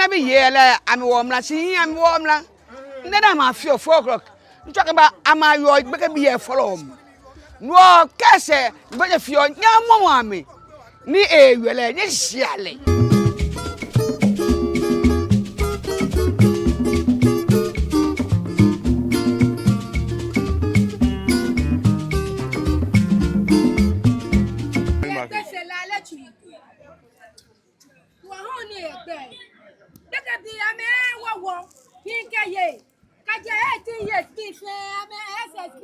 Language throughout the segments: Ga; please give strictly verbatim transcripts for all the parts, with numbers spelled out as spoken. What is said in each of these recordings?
Amɛyɛ lɛ, amɛwo mla shi, amɛwo mla. Nɛɛ nɛɛ amɛfeɔ four o'clock. Ntsɔkɛba amɛyɔɔ gbekɛbii lɛ fɔlɔmɔ. Nɔ kɛsɛ, gbekɛbii lɛ feɔ nyɛmɔmɔ amɛ. Ni ewie lɛ, nyɛshia lɛ. Wɔhɔɔ ni egbɛ. Gbekɛbii amɛwo wɔ. Kɛkɛ yɛ. Kɛjɛ eighteen years bii fɛɛ amɛ S S B.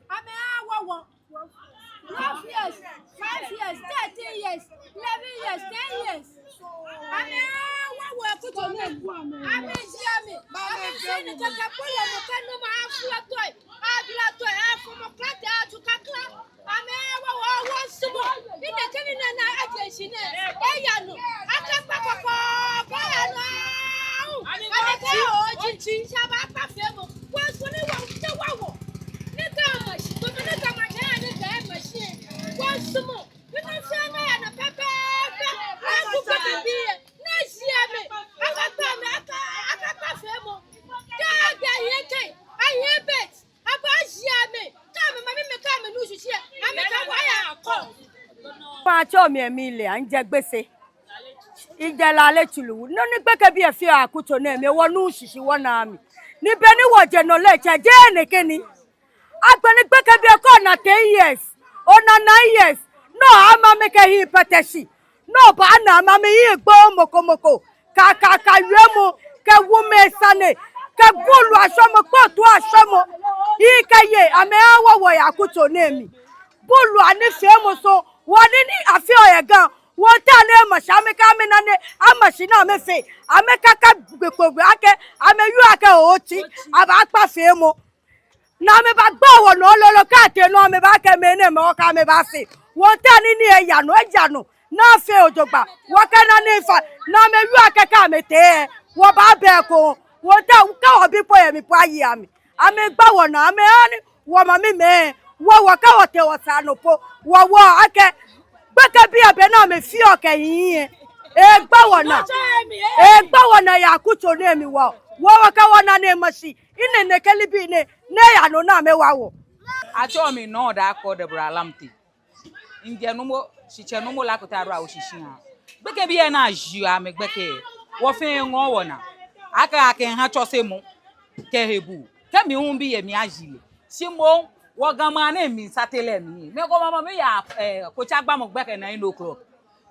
Amɛwo wɔ. Twelve years, five years, thirteen years, eleven years, ten years. Amɛwo wɔ Akutso nɛɛ mli. Amɛji amɛ. Amɛji ni kɛkɛ kpɔlɔ mɔ kɛ nɔ ma afua toi. Abla toi, afɔmɔ klate, atu kakla. Amɛwo wɔ, wɔsumɔɔ. Ni nɛkɛ nii nɛɛ aje shi nɛɛ. Eya nɔ. Akakpa kɔkɔɔkɔ, eya nɔ. Amɛkɛ oji. Shi abaakpa feemɔ. Wɔsumɔɔ ni wɔtee wɔ wɔ. Ni kɛ mashi. Tome ni kɛ mashi, ni kɛ mashi. Wɔsumɔɔ. Ni nɔ fɛɛ nɔ aya nɔ pɛpɛɛpɛ. Akutso bii. Ni ji amɛ. Akakpa amɛ, aka, akakpa feemɔ. Kɛ agbɛ yɛ kɛ. Ayɛ bet. Abaaji amɛ, kɛ amɛmami mɛi kɛ amɛnu shishi, amɛkɛ wɔ aya kɔ. Matsɛɔ mi Emilia, mijɛ Gbese. Mijɛ Lale Tsuru. Nɔ ni gbekɛbii lɛ feɔ Akutso nɛɛ mli, wɔnu shishi wɔna mli. Ni be ni wɔjɛ nɔ lɛ, tsɛ jeee nɛkɛ nii. Agbɛnɛ gbekɛbii lɛ kɛ ona ten years, ona nine years, no amɛmami kɛ hii pɛtɛ shi. No baana amɛmami hii gbo mɔ ko mɔ ko. Ka, ka, ka wiemɔ, kɛ wumɛi sane, kɛ buulu ashɔmɔ, kpɔtu ashɔmɔ. Hii kɛ yei, amɛwo wɔ yɛ Akutso nɛɛ mli. Buulu anifeemɔ so, wɔ nii ni afeɔ yɛ Ga, wɔtaoɔ ni mashi amɛkɛ amɛnane, amashi ni amɛfee, amɛkaka gbekpogbe akɛ, amɛyɔɔ akɛ oti, abaakpa feemɔ. Ni amɛbaagba wɔ nɔ lolo kɛ atee nɔ amɛbaakɛɛ mɛni mɔ kɛ amɛbaafee. Wɔtaoɔ ni nii eya nɔ, eya nɔ. Ni afee jogbaŋŋ. Wɔkɛ nane fa. Ni amɛyɔɔ akɛ kɛ amɛtee. Wɔbaabɛ ko. Wɔtaoɔ kɛ wɔbi po yɛ mli po ayi amɛ. Amɛgba wɔnaa, amɛhani wɔmamimɛi. Wɔ wɔkɛ wɔtee wɔsaa nɔ po. Wɔ wɔ akɛ. Gbekɛbii lɛ be ni amɛfeɔ kɛ hii lɛ. Egba wɔnaa. Egba wɔnaa yɛ Akutso nɛɛ mli wɔ. Wɔ wɔkɛ wɔnane mashi. Enɛ nɛkɛ nibii nɛɛ, ni eya nɔ ni amɛwa wɔ. Atsɛɔ mi Nɔɔ Daa Kɔ Deborah Lamte. Mijɛ Numo, shitsɛ Numo Lakote Adoa Oshishi ha. Gbekɛbii lɛ ni ajiɔ amɛ gbekɛ. Wɔfɛɛ eŋɔɔ wɔnaa. Akɛ akɛha tsɔsemɔ. Kɛ hebuu. Kɛ mi hu mibi yɛ mli aji lɛ. Shi moŋ, wɔ Ga maŋ nɛɛ mli sate lɛ mli. Mɛi komɛi mamimɛi yaa, eh, Kocha gbamɔ gbɛkɛ nine o'clock.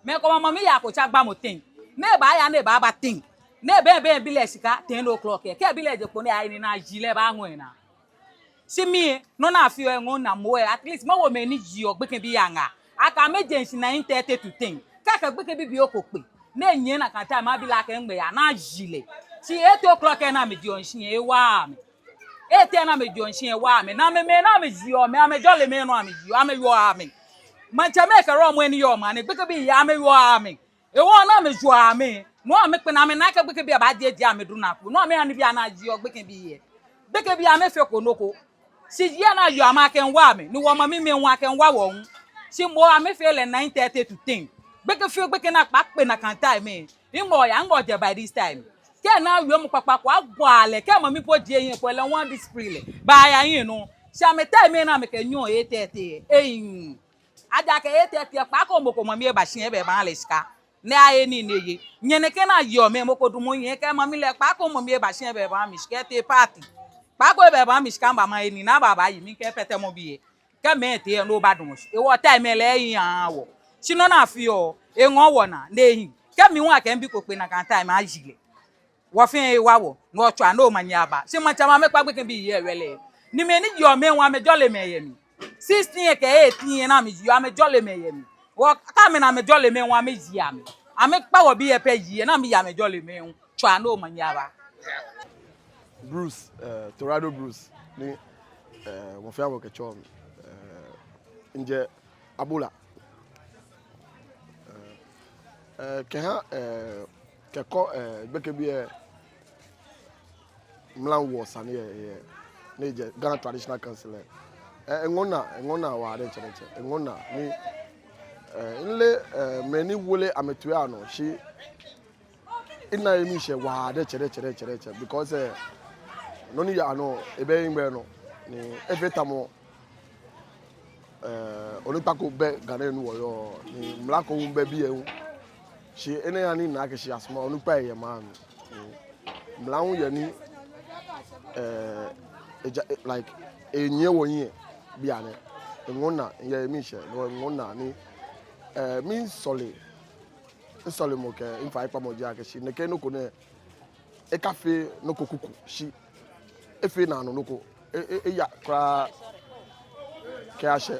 Mɛi komɛi mamimɛi yaa Kocha gbamɔ ten. Ni ebaaya ni ebaaba ten. Ni ebɛ, ebɛ, ebi lɛ shika ten o'clock lɛ. Kɛ ebi lɛ je kpo ni eyaye nii ni aji lɛ baaŋɔ enaa. Shi mi lɛ, nɔ ni afeɔ eŋɔɔ naa moŋ lɛ, at least mawo mɛi ni jiɔ gbekɛbii lɛ aŋaa. Akɛ amɛje shishi nine thirty to ten. Kɛ akɛ gbekɛbii bibioo ko kpe. Ni enyiɛ nakai time mabi lɛ akɛ nɛgbɛ eyaa ni aji lɛ. Shi eight o'clock lɛ ni amɛjeɔ shishi lɛ ewaaa amɛ. Eight lɛ ni amɛjeɔ shishi lɛ ewaaa amɛ. Ni amɛmɛi ni amɛjiɔ amɛ, amɛjɔɔmɛi nɔ amɛjiɔ, amɛyɔɔ amɛ. Maŋtsɛmɛi kɛ rɔmɔi ni yɔɔ maŋ nɛɛ, gbekɛbii lɛ amɛyɔɔ amɛ. Ewo ni amɛjɔɔ amɛ. Nɔ amɛkpɛ ni amɛna akɛ gbekɛbii lɛ baajieɔ amɛ duŋ naa ko. Nɔ amɛha nibii lɛ ni ajiɔ gbekɛbii lɛ. Gbekɛbii lɛ amɛfeko nɔ ko. Shi yɛ ni ayɔɔ amɛ akɛ wɔwa amɛ. Ni wɔmamimɛi hu akɛ wɔwa wɔ hu. Shi moŋ amɛfee lɛ nine thirty to ten. Gbekɛ fɛɛ gbekɛ ni akpa kpe nakai time lɛ. Nɛgbɛ oyaa, nɛgbɛ ojɛ by this time. Kɛ ana wiemɔ kpakpa ko abɔ lɛ, kɛ mami po jie ehiɛ po lɛ, wɔdiscipline lɛ. Baaya hiɛ nɔ. Shi amɛtee mɛi ni amɛkɛ nyɔ etee tee. Ehiii. Ejaakɛ etee tee, kpaako mɔ ko mami eba shi ebɛ baha lɛ shika. Ni aye nii ni eye. Nyɛ nɛkɛ ni ayeɔ mɛi, mɔ ko damɔ hiɛ kɛ mami lɛ, kpaako mami eba shi ebɛ baha mi shika etee party. Kpaako ebɛ baha mi shika mibama enii ni abaayi mi kɛ pɛtɛmɔ bii lɛ. Kɛ mɛi tee lɛ no badamɔ shi. Ewɔ time lɛ ehiii wɔ. Shi nɔ ni afeɔ, eŋɔɔ wɔnaa, ni ehiii. Kɛ mi hu akɛ mibi ko kpe nakai time aji lɛ. Wɔfɛɛ ewa wɔ, ni wɔtswa ni omanye aba. Shi maŋtsɛmɛi amɛkpa gbekɛbii lɛ wɛlɛ. Ni mɛi ni jiɔ mɛi hu amɛjɔɔmɛi yɛ mli. Sixteen lɛ kɛ eighteen lɛ ni amɛjiɔ amɛjɔɔmɛi yɛ mli. Wɔ kɛ amɛ ni amɛjɔɔmɛi hu amɛji amɛ. Amɛkpa wɔbii lɛ pɛ ji lɛ ni amɛya amɛjɔɔmɛi hu. Tswa ni omanye aba. Bruce, eh, Torado Bruce, ni, eh, mɔ fɛɛ mɔ kɛtsɛɔ mi, eh, mijɛ Abola. Eh, eh, kɛha, eh, kɛkɔ, eh, gbekɛbii lɛ mla wɔ sane lɛ, lɛ, ni ji Ghana Traditional Council lɛ. Eh, eŋɔɔ naa, eŋɔɔ naa waa diɛŋtsɛ diɛŋtsɛ. Eŋɔɔ naa ni, eh, mile, eh, mɛi ni wole amɛtoi anɔ shi Ena he miishɛɛ waa diɛŋtsɛ, diɛŋtsɛ, diɛŋtsɛ, diɛŋtsɛ, because, eh, nɔ ni yaa nɔ, ebɛ hiŋmɛi nɔ, ni efee tamɔ, eh, onukpa ko bɛ Ghana he ni wɔyɔɔ, ni mla ko hu bɛ biɛ hu. Shi enɛ ha ni mina akɛ shi asuma onukpai yɛ maŋ mli. Ni mla hu yɛ ni, eh, eja-, eh, like, enyiɛ wɔhiɛ bianɛ. Eŋɔɔ minaa, miyɛ he miishɛɛ, no eŋɔɔ minaa ni, eh, misɔle, misɔlemɔ kɛ mifaikpamɔ ji akɛ shi nɛkɛ nɔ ko nɛɛ, ekafee nɔ ko kuku, shi efee naanɔ nɔ ko, e, e, eya kwraa kɛyashɛ.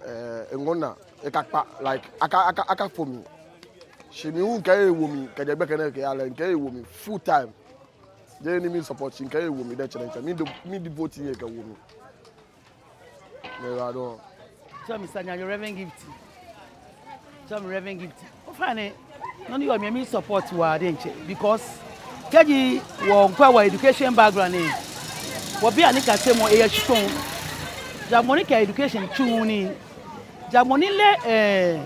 Eh, eŋɔɔ minaa, ekakpa, like, aka, aka, akafo mli. Shi mi hu mikɛ ehe wo mli, kɛjɛ gbɛkɛ nɛɛ kɛya lɛ, mikɛ ehe wo mli full time. Jeee ni misupport, shi mikɛ ehe wo mli diɛŋtsɛ, diɛŋtsɛ, mi do, mi devote mihe kɛwo mli. Mɛɛ ba dɔŋŋ. Tsɛɔ mi Sanya, your Reverend Gift. Tsɛɔ mi Reverend Gift. Ofainɛ, nɔ ni yɔɔ mli, misupport waa diɛŋtsɛ, because kɛji wɔŋkwɛ wɔ education background lɛ, wɔbii anikasemɔ eyɛ shikpɔŋ. Ja mɔ ni kɛ education tsuuu nii, ja mɔ ni le, eh,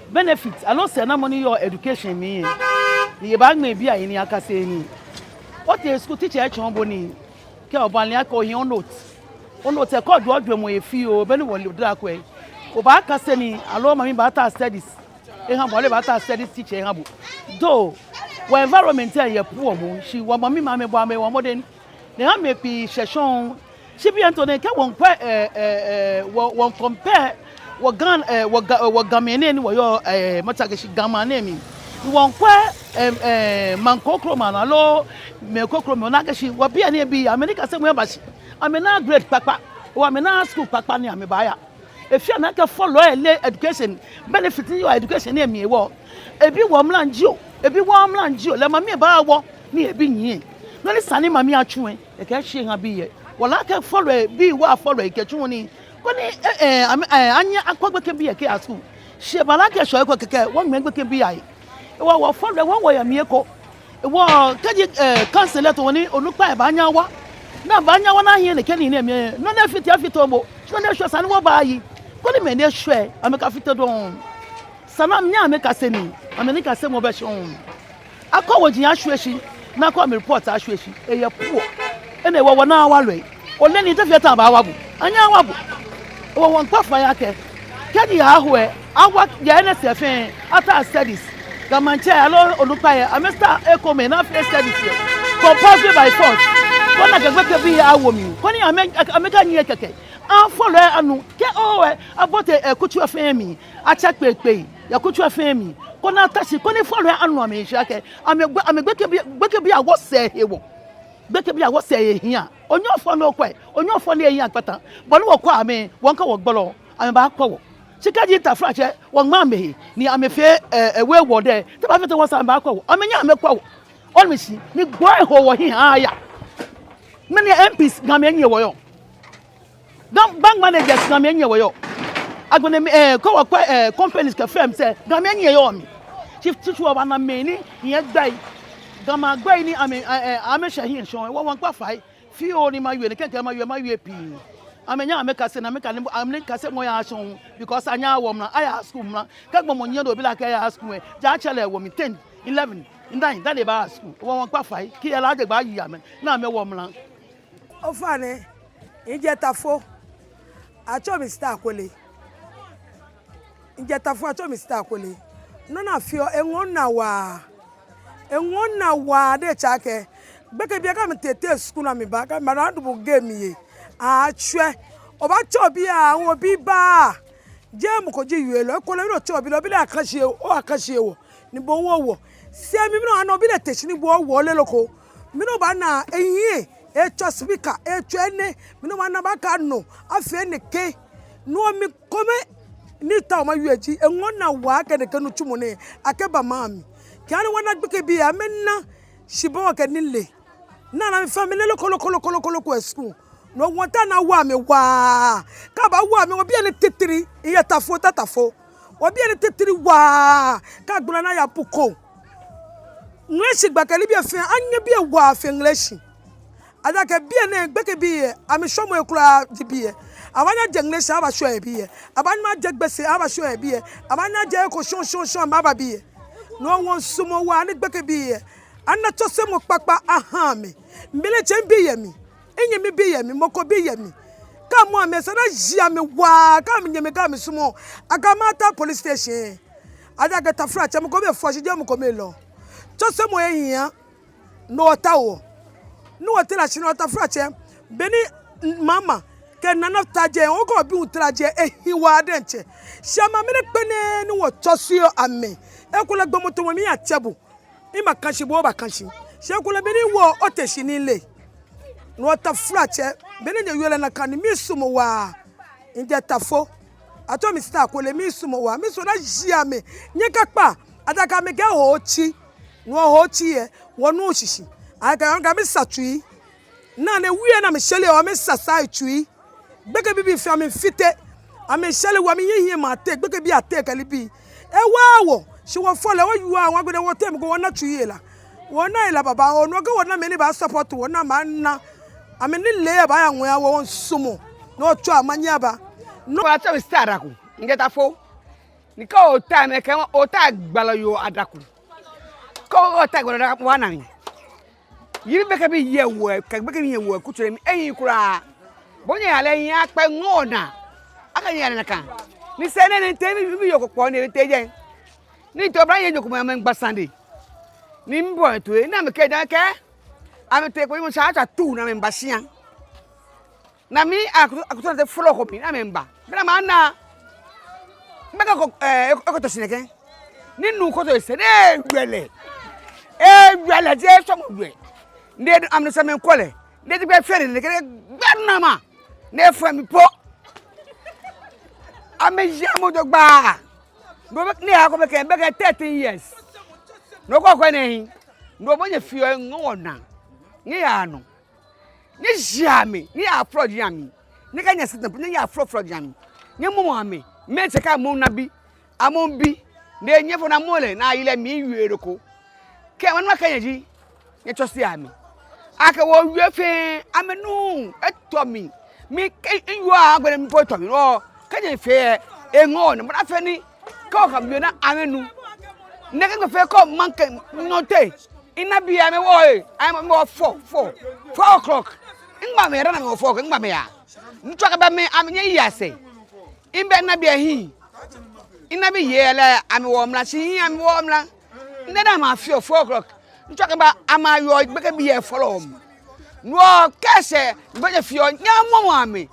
benefit aloo sɛɛnamɔ ni yɔɔ education mli lɛ, ni ebaŋmɛ ebii ayi ni akase nii. Otee school, teacher etsɔɔ bo nii, kɛ oba lɛ akɛ ohiɛ o-note. O-note lɛ kɛ ojuɔ ojwɛŋmɔ he fioo, be ni wɔle odrakwɛ, obaakase nii, aloo mami baata studies eha bo, aloo ebaata studies teacher eha bo. Though wɔ environment lɛ yɛ poor moŋ, shi wɔmamimɛi amɛbɔ amɛmɔdɛŋ, ni amɛ pii shɛ shɔŋŋ. Shi bianɛ tɔɔ nɛɛ kɛ wɔŋkwɛ, eh, eh, eh, wɔ, wɔŋcompare wɔ Ga, eh, wɔ Ga, eh, wɔ Gamɛi nɛɛ ni wɔyɔɔ, eh, matsɛ akɛ shi Ga maŋ nɛɛ mli, ni wɔŋkwɛ, eh, eh, maŋ krokomɛi anɔ aloo mɛi krokomɛi anɔ, ona akɛ shi wɔbii nɛɛ bii, amɛnikasemɔ eba shi, amɛnaaa grade kpakpa, oo, amɛnaaa school kpakpa ni amɛbaaya. Efeɔ mi akɛ fɔlɔi lɛ, education, benefit ni yɔɔ education nɛɛ mli hewɔ, ebi wɔ mra jio, ebi wɔ mra jio, lɛ mami lɛ baawo ni ebi nyiɛ. Nɔ ni sa ni mami atsu lɛ, ekɛshi eha bii lɛ. Wɔle akɛ fɔlɔi, bii wa fɔlɔi kɛtsuɔ nii, koni, eh, eh, amɛ, eh, anyɛ akwɛ gbekɛbii lɛ kɛya school. Shi eba lɛ akɛ shɔ eko kɛkɛ, wɔŋmɛ gbekɛbii ayi. Hewɔ wɔ fɔlɔi, wɔ, wɔyɛ mli eko. Hewɔ kɛji, eh, council lɛ tɔɔ ni onukpai baanyɛ awa, ni abaanyɛ awa ni ahiɛ nɛkɛ nii nɛɛ mli, nɔ ni efite lɛ afite momo, shi nɔ ni eshwɛ sa ni wɔbaayi, koni mɛi ni eshwɛ lɛ amɛkafite dɔŋŋ. Sa ni amɛnyɛ amɛkase nii, amɛnikasemɔ bɛ shɔŋŋ. Akɔ woji ashwie shi, ni akɔ amɛ report ashwie shi, eyɛ poor. Enɛ hewɔ wɔnaaa walɔi. Ole ni taflatsɛ abaawa bo, anyɛɛɛ awa bo. Hewɔ wɔŋkpa fai akɛ, kɛji ahu lɛ, awa yɛ enɛ sɛɛ fɛɛ, ata studies. Ga maŋtsɛ aloo onukpai lɛ, amɛ-start ekomɛi ni afee studies lɛ compulsory by force. Koni akɛ gbekɛbii lɛ awo mli, koni amɛ, amɛkanyiɛ kɛkɛ. Afɔlɔi anu, kɛ owe, abote, eh, kutso lɛ fɛɛ mli, atsɛ kpekpe yɛ kutso lɛ fɛɛ mli, koni ata shi, koni fɔlɔi anu amɛshishi akɛ amɛ, amɛgbekɛbii, gbekɛbii lɛ awo sɛɛ hewɔ. Gbekɛbii lɛ awo sɛɛ he hiaa. Onyɛ ofɔ ni okwɛ, onyɛ ofɔ ni ehiɛ akpata. Bɔ ni wɔkwɛɔ amɛ, wɔŋkɛ wɔgbɔlɔ, amɛbaakwɛ wɔ. Shi kɛji taflatsɛ wɔŋma amɛhe ni amɛfee, eh, eh, wɔ dɛ, te abaafee tɛŋŋ wɔsɛɛ amɛbaakwɛ wɔ? Amɛnyɛɛɛ amɛkwɛ wɔ. Onu shishi, ni gbɔi eho wɔhiɛ aya. Mɛni M Ps Gamɛi nyiɛ wɔyɔɔ? Ga, bank managers Gamɛi nyiɛ wɔyɔɔ. Agbɛnɛ, eh, kɛ wɔkwɛ, eh, companies kɛ firms lɛ, Gamɛi nyiɛ yɔɔ mli. Shi tsutsu wɔbaana mɛi ni hiɛ gbɛi, Gamɛi agbɛi ni amɛ, eh, eh, amɛshɛ hiɛ shɔŋŋ. Hewɔ wɔŋkpa fai. Fioo ni mawie, ni kɛkɛ mawie, mawie pii. Amɛnyɛɛɛ amɛkase, ni amɛkane, amɛnikasemɔ yaa shɔŋŋ, because anyɛɛɛ awo mra, ayaaa school mra. Kɛ gbɔmɔ nyiɛ ni obi lɛ akɛ eyaaa school lɛ, ja atsɛ lɛ awo mli ten, eleven, nine, dani ebaaya school. Hewɔ wɔŋkpa fai, kɛ yɛ lɛ ajɛ gbɛ ayi amɛ, ni amɛwo mra. Ofainɛ, mijɛ Tafo, atsɛɔ mi Sister Akwele. Mijɛ Tafo, atsɛɔ mi Sister Akwele. Nɔ ni afeɔ, eŋɔɔ minaa waa. Eŋɔɔ minaa waa diɛŋtsɛ akɛ gbekɛbii lɛ, kɛ amɛtee school ni amɛba, kɛ amɛba ni adubɔ game lɛ, atswɛ. Obaatsɛ obi aahu, obi baaa. Jeee mɔ ko ji wielɔ, ekolɛ mɛni otsɛɔ obi lɛ, obi lɛ akashi, o akashi wɔ. Ni bo hu owo. Sɛɛ mli mɛni oha ni obi lɛ te shi ni bo hu owo lɛ loko? Mɛni obaana ehiɛ, etsɔ speaker, etsɔ enɛ, mɛni obaana abaakɛɛ no, afee nɛkɛ. No mli kome ni mitaoɔ mawie ji, eŋɔɔ minaa waa akɛ nɛkɛ nitsumɔ nɛɛ akɛba maŋ mli. Kɛ ani wɔna gbekɛbii amɛna shibɔ kɛ nilee. Ni amɛfɛɛ amɛle loko loko loko loko loko yɛ school. No wɔmiitao ni awo amɛ waa. Kɛ abaawo amɛ, wɔbii lɛ ni titri, miyɛ Tafo, ta Tafo. Wɔbii lɛ ni titri waa. Kɛ agbɛnɛ ni aya buko. Ŋleshi gbɛkɛ nibii fɛɛ, anyɛ bii waa fe Ŋleshi. Ejaakɛ biɛ nɛɛ gbekɛbii lɛ, amɛshwɛmɔ he kwraa ji biɛ. Abaanyɛ ajɛ Ŋleshi abashwɛ biɛ. Abaanyɛ ajɛ Gbese abashwɛ biɛ. Abaanyɛ ajɛ he ko shɔŋŋ shɔŋŋ shɔŋŋ ababa biɛ. No hewɔ wɔmiisumɔ waa ni gbekɛbii lɛ, ana tsɔsemɔ kpakpa aha amɛ. Mile tsɛ mibi yɛ mli, minyɛmi bi yɛ mli, mɔ ko bi yɛ mli. Kɛ amɔ amɛ esa ni aji amɛ waa, kɛ amɛnyɛmi, kɛ amɛsumɔɔ, akɛ amɛ ata police station. Ejaakɛ taflatsɛ mɔ ko bɛ fɔ shi jɛ mɔ ko mli lɔ. Tsɔsemɔ lɛ hiaa. No wɔtaoɔ. Ni wɔtara shi ni wɔta taflatsɛ. Beni mama kɛ nana ta jɛ, okɔ bi hu tara jɛ, ehi waa diɛŋtsɛ. Shi amɛ mɛi ni kpɛnɛ ni wɔtsɔseɔ amɛ. Ekolɛ gbɔmɔ tamɔ mi atsɛ bo. Mibaka shi bo obaka shi. Shi ekolɛ beni wɔ ote shi ni mile. No hewɔ taflatsɛ, beni nyɛyɔɔ lɛ nakai ni miisumɔ waa. Mijɛ Tafo. Atsɛɔ mi Sita Kole, miisumɔ waa. Miisumɔ ni aji amɛ. Nyɛkakpa. Ejaakɛ amɛkɛ hoo tsi. No hoo tsi lɛ, wɔnuuu shishi. Akɛ, akɛ amɛsa tsui. Naa ni wie ni amɛshɛre lɛ, amɛsa sa tsui. Gbekɛbii fɛɛ amɛfite. Amɛshɛre waa, amɛhiɛ hiɛ amɛtee, gbekɛbii atee kɛ nibii. Ewa wɔ, shi wɔfɔ lɛ, wɔyɔɔ, wɔ agbɛnɛ wɔteŋ mɔ ko wɔna tsui yela. Wɔna yela babaoo, no hewɔ kɛ wɔna mɛi ni baasupport wɔ, ni amɛna. Amɛ nilee baaya ŋwɛi aha wɔ, wɔmiisumɔ. No hewɔ tswa amanye aba. No hewɔ atsɛɔ mi Sita Adaku, mijɛ Tafo. Ni kɛ ota mɛi kɛ ota gbalɔ yoo Adaku. Kɛ ota gbalɔ Adaku, wɔna mi. Yiri gbekɛbii yɛ wɔ, kɛ gbekɛbii yɛ wɔ, kutsole mli, ehiii kwraa. Bo nyɛyaa lɛ, nyɛyakpɛ ŋɔɔ naa. Akɛ nyɛyaa lɛ nakai. Ni sɛɛ nɛɛ ni mitee, mi, miyoo ko kpɔ ni mitee jɛi. Ni mitee obla yɛ joko mli, amɛmiigba sane. Ni mibɔ toi, ni amɛkɛɛ daa akɛ amɛtee kpo, ni amɛsha atswa tuu ni amɛmiiba shia. Ni mi aku, aku too ni tee fɔlɔ ko mli ni amɛmiiba. Bɛ ni mana gbekɛ ko, eh, ekoto shi nɛkɛ. Ni nuu koto esɛɛ, ni ewie lɛ. Ewie lɛ, jeee sɔɔmɔ wie. Ni amɛnu sɛɛ amɛmiikwɛ lɛ. Ni eji gbɛ fɛɛ ni nɛkɛ gbɛ naa ma. Ni efɔ mi po. Amɛya mɔ jogbaŋŋ. Bo bɛ, ni ako bɛ kɛ, bɛ kɛ thirteen years. No ko kwɛ nɛɛ. No bo nyɛfeɔ ŋɔɔ naa. Nyɛyaa nɔ. Nyɛjia amɛ, nyɛyaa fɔlɔ jia mli. Nyɛkanyɛ sita, nyɛyaa fɔlɔ fɔlɔ jia mli. Nyɛmɔmɔ amɛ, mɛi tsɛ kɛ amɔ nabi, amɔ bi. Ni nyɛfɔ naa mɔ lɛ, ni ayi lɛ miiwie nɔ ko. Kɛ amɛ nɔ kɛ nyɛ ji, nyɛtsɔse amɛ. Akɛ wɔwie fɛɛ, amɛnu, etɔ mi. Mi kɛ, miwie agbɛnɛ mi po etɔ mi. Nɔ, kɛ nyɛfee, eŋɔɔ naa, mɔ naa fɛɛ ni, kɛ okɛ mi wie naa, amɛnu. Nɛkɛ gbɛ fɛɛ kɛ maŋkɛ nɔ tee. Minabii amɛwo ee, amɛwo four, four, four o'clock. Migbaa amɛya dani amɛwo four o'clock, migbaa amɛya. Mitswa kɛba amɛ, amɛ nyɛyaa sɛɛ. Mibɛ minabii ahiɛ. Minabii yɛ lɛ, amɛwo mla, shi hiɛ amɛwo mla. Nɛɛ dani amɛfeɔ four o'clock. Mitswa kɛba amɛyɔɔ gbekɛbii yɛ fɔlɔ mli. Nɔ kɛ sɛɛ, bo nyɛfeɔ, nyɛmɔmɔ amɛ.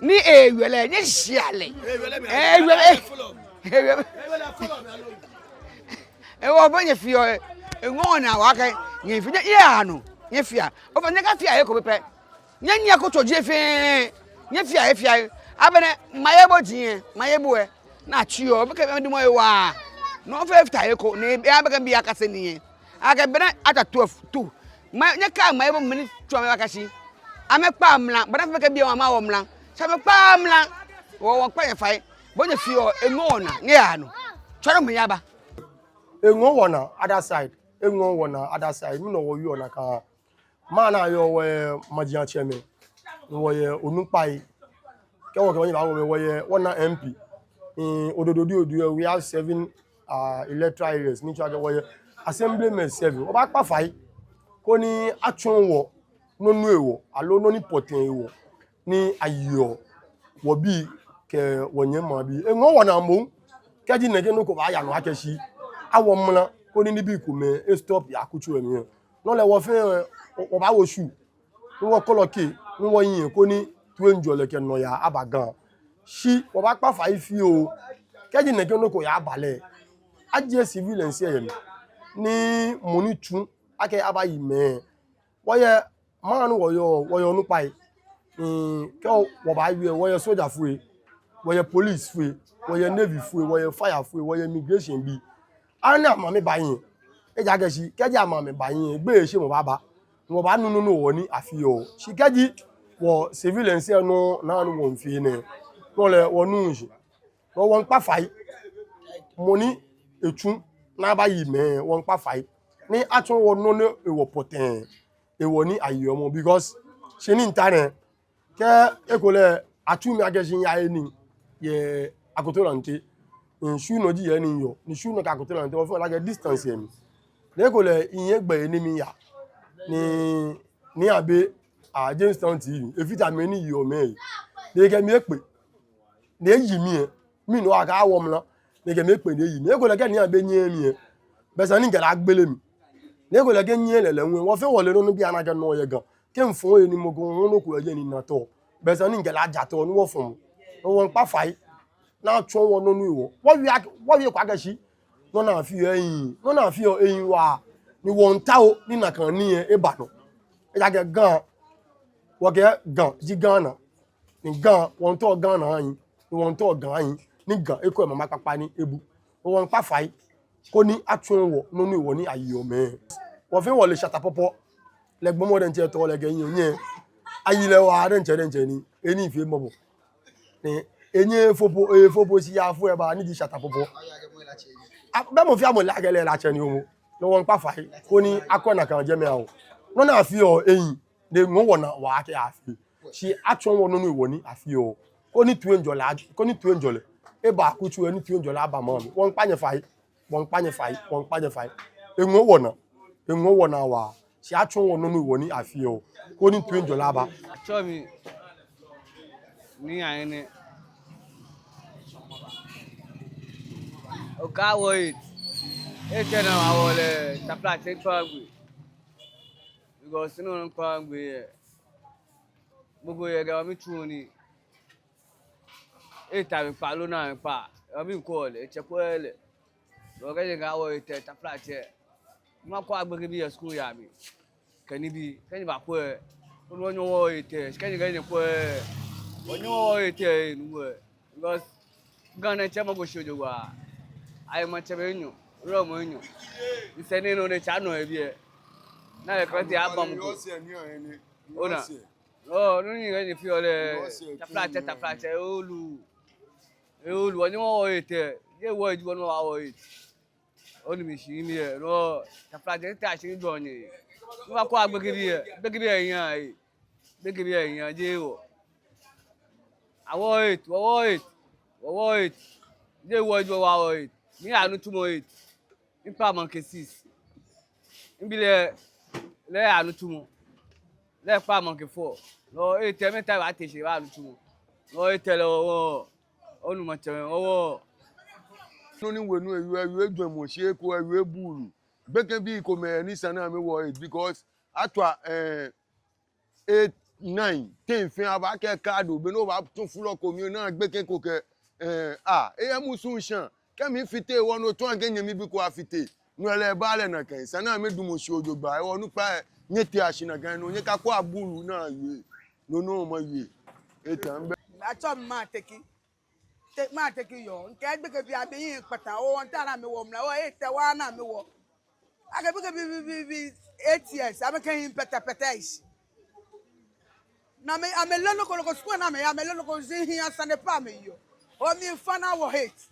Ni ewie lɛ, nyɛjia lɛ. Ewie lɛ. Ewie lɛ. Ewɔ bo nyɛfeɔ, eŋɔɔ naa waa kɛ, nyɛfeɔ, nyɛyaa nɔ, nyɛfea. Ofainɛ nyɛkafea he ko pɛpɛ. Nyɛnyiɛ ko tso jɛ fɛɛ, nyɛfea, nyɛfea. Agbɛnɛ, maye bo ji, maye bo ɛ, naa tsi ɔ, bɛ kɛ mɛi dumɔ ewa. Nɔ fɛɛ fata he ko, ni eya bɛ kɛ mibi akase nii. Akɛ bɛ naa ata twelve, two. Ma, nyɛka maye bo mɛi ni tswa amɛ baka shi. Amɛkpa mla, bɛ naa fɛɛ bɛ kɛ mibi amɛwo mla. Shi amɛkpa mla, wɔ, wɔkpa nyɛ fai. Bo nyɛfeɔ, eŋɔɔ naa, nyɛyaa nɔ. Tswa nɔ mɛi yaba. Eŋɔɔ wɔnaa other side, eŋɔɔ wɔnaa other side, mɛni wɔyɔɔ nakai. Maŋ naa yɔɔ wɔyɛ majiatsɛmɛi, wɔyɛ onukpai. Kɛ wɔkɛ wɔnyɛ baawo mɛi, wɔyɛ wɔnaa M P. In Ododo D O D, we have seven, uh, electoral areas, ni tsɔɔ akɛ wɔyɛ assemblymen seven. Wɔbaakpa fai, koni atsɔɔ wɔ, nɔ ni ewɔ, aloo nɔ ni pɔtɛɛ ewɔ. Ni ayeɔ wɔbii kɛ wɔnyɛmimɛi abii. Eŋɔɔ wɔnaa moŋ. Kɛji nɛkɛ nɔ ko baaya nɔ akɛ shi awo mla koni nibii komɛi e stop yɛ akutso lɛ mli. No lɛ wɔ fɛɛ wɔ, wɔbaawo shoe. Ni wɔkɔlɔ kɛ, ni wɔnyiɛ koni toiŋjɔlɛ kɛ nɔyaa aba Ga. Shi wɔbaakpa fai fioo. Kɛji nɛkɛ nɔ ko yaaba lɛ, ajie civilians yɛ mli. Ni mɔ ni tsu akɛ abayi mɛi. Wɔyɛ maŋ ni wɔyɔɔ, wɔyɛ onukpai. Mm, kɛ wɔbaawie, wɔyɛ sojafoi, wɔyɛ policefoi, wɔyɛ navyfoi, wɔyɛ firefoi, wɔyɛ immigration bii. Ani amɛ amɛbaanyiɛ. Ejaakɛ shi, kɛji amɛ amɛbaanyiɛ, gbeyeishemɔ baaba. Wɔbaanu nɔ ni wɔ ni afeɔ. Shi kɛji wɔ civilians lɛ nɔ, naa ni wɔmiifee nɛɛ. No lɛ wɔnuuu shishi. No wɔmiikpa fai. Mɔ ni etsu ni abayi mɛi, wɔmiikpa fai. Ni atsɔɔ wɔ nɔ ni ewɔ pɔtɛɛ, ewɔ ni ayeɔ mɔ, because shi ni mita nɛɛ, kɛ ekolɛ atsu mi akɛ shi miyahe nii yɛ Akoto Lante. Ni shwuunɔ ji he ni miyɔɔ, ni shwuunɔ kɛ akoto lɛ nɔŋŋ, wɔfɛɛ wɔle akɛ distance yɛ mli. Ni ekolɛ minyɛ gbɛ ni miya. Ni, ni abɛ, ah, Jamestown T V, efata mɛi ni yeɔ mɛi. Ni ekɛ mi ekpe. Ni eyi mi lɛ. Mɛni hewɔ akɛ awo mla. Ni ekɛ mi ekpe ni eyi mi. Ekolɛ kɛ ni abɛ nyɛ mi lɛ. Bɛ esa ni mikɛ lɛ agbele mli. Ni ekolɛ kɛ nyɛ lɛ lɛ ŋwɛ. Wɔfɛɛ wɔle nɔ ni bianɛ akɛ nɔ yɛ Ga. Kɛ mifɔ ohe ni mɔ ko hu nɔ ko yɛ ni na tɔ. Bɛ esa ni mikɛ lɛ aja tɔ ni wɔfɔ mɔ. Wɔmiikpa fai. Ni atsɔɔ wɔ nɔ ni ewɔ. Wɔwie ak-, wɔwie kwa akɛ shi. Nɔ ni afeɔ ehiii. Nɔ ni afeɔ ehiii waa. Ni wɔmiitao ni nakai nii lɛ eba nɔ. Ejaakɛ Ga. Wɔkɛɛ Ga ji Ghana. Ni Ga, wɔmiitao Ghana ahi. Ni wɔmiitao Ga ahi. Ni Ga ekɔ mama kpakpa ni ebu. Wɔmiikpa fai. Koni atsɔɔ wɔ nɔ ni ewɔ ni ayeɔ mɛi. Wɔfɛɛ wɔle Shatta Pɔpɔ. Lɛ gbɔmɔ diɛŋtsɛ tɔ lɛ kɛ nyɛ nyɛ. Ayi lɛ waa diɛŋtsɛ diɛŋtsɛ ni. Enii fee mɔbɔ. Ni enyɛ efo po, efo po shi yafo eba ni ji Shatta Pɔpɔ. A, bɛ mɔ fɛɛ mɔ le akɛ lɛ helatsɛ ni momo. Ni wɔmiikpa fai. Koni akɔ nakai jɛmɛ awo. Nɔ ni afeɔ ehiii. Ni eŋɔɔ wɔnaa waa akɛ afee. Shi atsɔɔ wɔ nɔ ni ewɔ ni afeɔ. Koni toiŋjɔlɛ, koni toiŋjɔlɛ. Eba akutso lɛ ni toiŋjɔlɛ aba maŋ mli. Wɔmiikpa nyɛ fai. Wɔmiikpa nyɛ fai, wɔmiikpa nyɛ fai. Eŋɔɔ wɔnaa, eŋɔɔ wɔnaa waa. Shi atsɔɔ wɔ nɔ ni ewɔ ni afeɔ. Koni toiŋjɔlɛ aba. Atsɛɔ mi Nii Ayine. Okɛ wɔ eight. Eight lɛ ni wɔwo lɛ taflatsɛ kpaa gbɛ. Because no kpaa gbɛ lɛ. Gbogbo yɛ Ga mitsuɔ nii. Eight amɛkpa loo nine amɛkpa. Amɛkɔ lɛ, etsɛ kɔ lɛ. Loo kɛji akɛ wɔ eight lɛ taflatsɛ. Makwɛ gbekɛbii yɛ school yaa mli. Kɛ nibii, kɛji abakwɛ. Koni wɔnyɛ wɔ eight lɛ, kɛji kɛji kwɛ. Wɔnyɛ wɔ eight lɛ, nuwɛ. Because Ga nɛɛ tsɛ mɔ ko shi jogbaŋŋ. Ayi maŋtsɛmɛi enyɔ, wulɔmɛi enyɔ. Nsɛɛ nɛɛ nɔ ni etsɛ nɔ yɛ biɛ. Ni yɛ kɛlɛ te aba mɔ ko. Ona. Oh, no ni nɛɛ ni fio lɛ. Taflatsɛ, taflatsɛ, olu. Olu, wɔnyɛ wɔ eight lɛ. Yɛ wɔ eight, wɔnyɛ wɔ eight. Onu mi shi mi lɛ. No, taflatsɛ, taflatsɛ dɔŋŋ. Ni wɔkwɛ gbekɛbii lɛ. Gbekɛbii lɛ yaa lɛ. Gbekɛbii lɛ yaa jeee wɔ. Awɔ eight, wɔwɔ eight. Wɔwɔ eight. Yɛ wɔ eight, wɔwɔ eight. Miya nitsumɔ eight. Mikpa maŋkɛ six. Mibi lɛ, lɛ yaa nitsumɔ. Lɛ kpa maŋkɛ four. No, eight lɛ mɛɛ time ate shi eba nitsumɔ. No, eight lɛ wɔ, wɔ, onu maŋtsɛmɛi, wɔ, wɔ. Nɔ ni wenu ewie, ewie jwɛŋmɔ shi eko ewie buulu. Gbekɛbii komɛi ni esa ni amɛwo eight because atswa, eh, eight, nine, ten fɛɛ abaakɛɛ kado, be ni obaatsɔ floor ko mli ona gbekɛ ko kɛ, eh, ah, eyɛ musu ŋshã. Kɛ mifite wɔ no tsɔɔ akɛ nyɛmi bi ko afite. No lɛ eba lɛ nakai. Esa ni amɛdamɔ shi jogbaŋŋ. Wɔ onukpai nyɛtea shi nakai. No nyɛkakwɛa buulu ni awie. No nɔ mawie. Eta mbɛ. Atsɛɔ mi Maa Teki. Te, Maa Teki yoo. Mikɛ gbekɛbii amɛhiɛ kpata. Oh, wɔmiitao ni amɛwo mla. Oh, eight lɛ wa ni amɛwo. Akɛ gbekɛbii, bi, bi, bi, eight years. Amɛkɛ hiɛ pɛtɛpɛtɛ shi. Ni amɛ, amɛleee nɔ ko, nɔ ko school ni amɛyaa, amɛleee nɔ ko, zi hiɛ sane pɛ amɛyeɔ. Oh, miifã ni awo eight.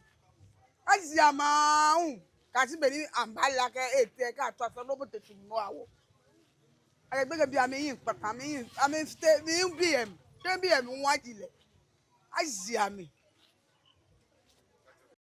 Aji amɛ hu. Kɛji be ni amɛba lɛ akɛ eight lɛ kɛ atswa sane lɛ obote tsu nɔ awo. Akɛ gbekɛbii amɛhiɛ kpata, amɛhiɛ, amɛfite, mihiɛ B M. Te B M hu aji lɛ. Aji amɛ.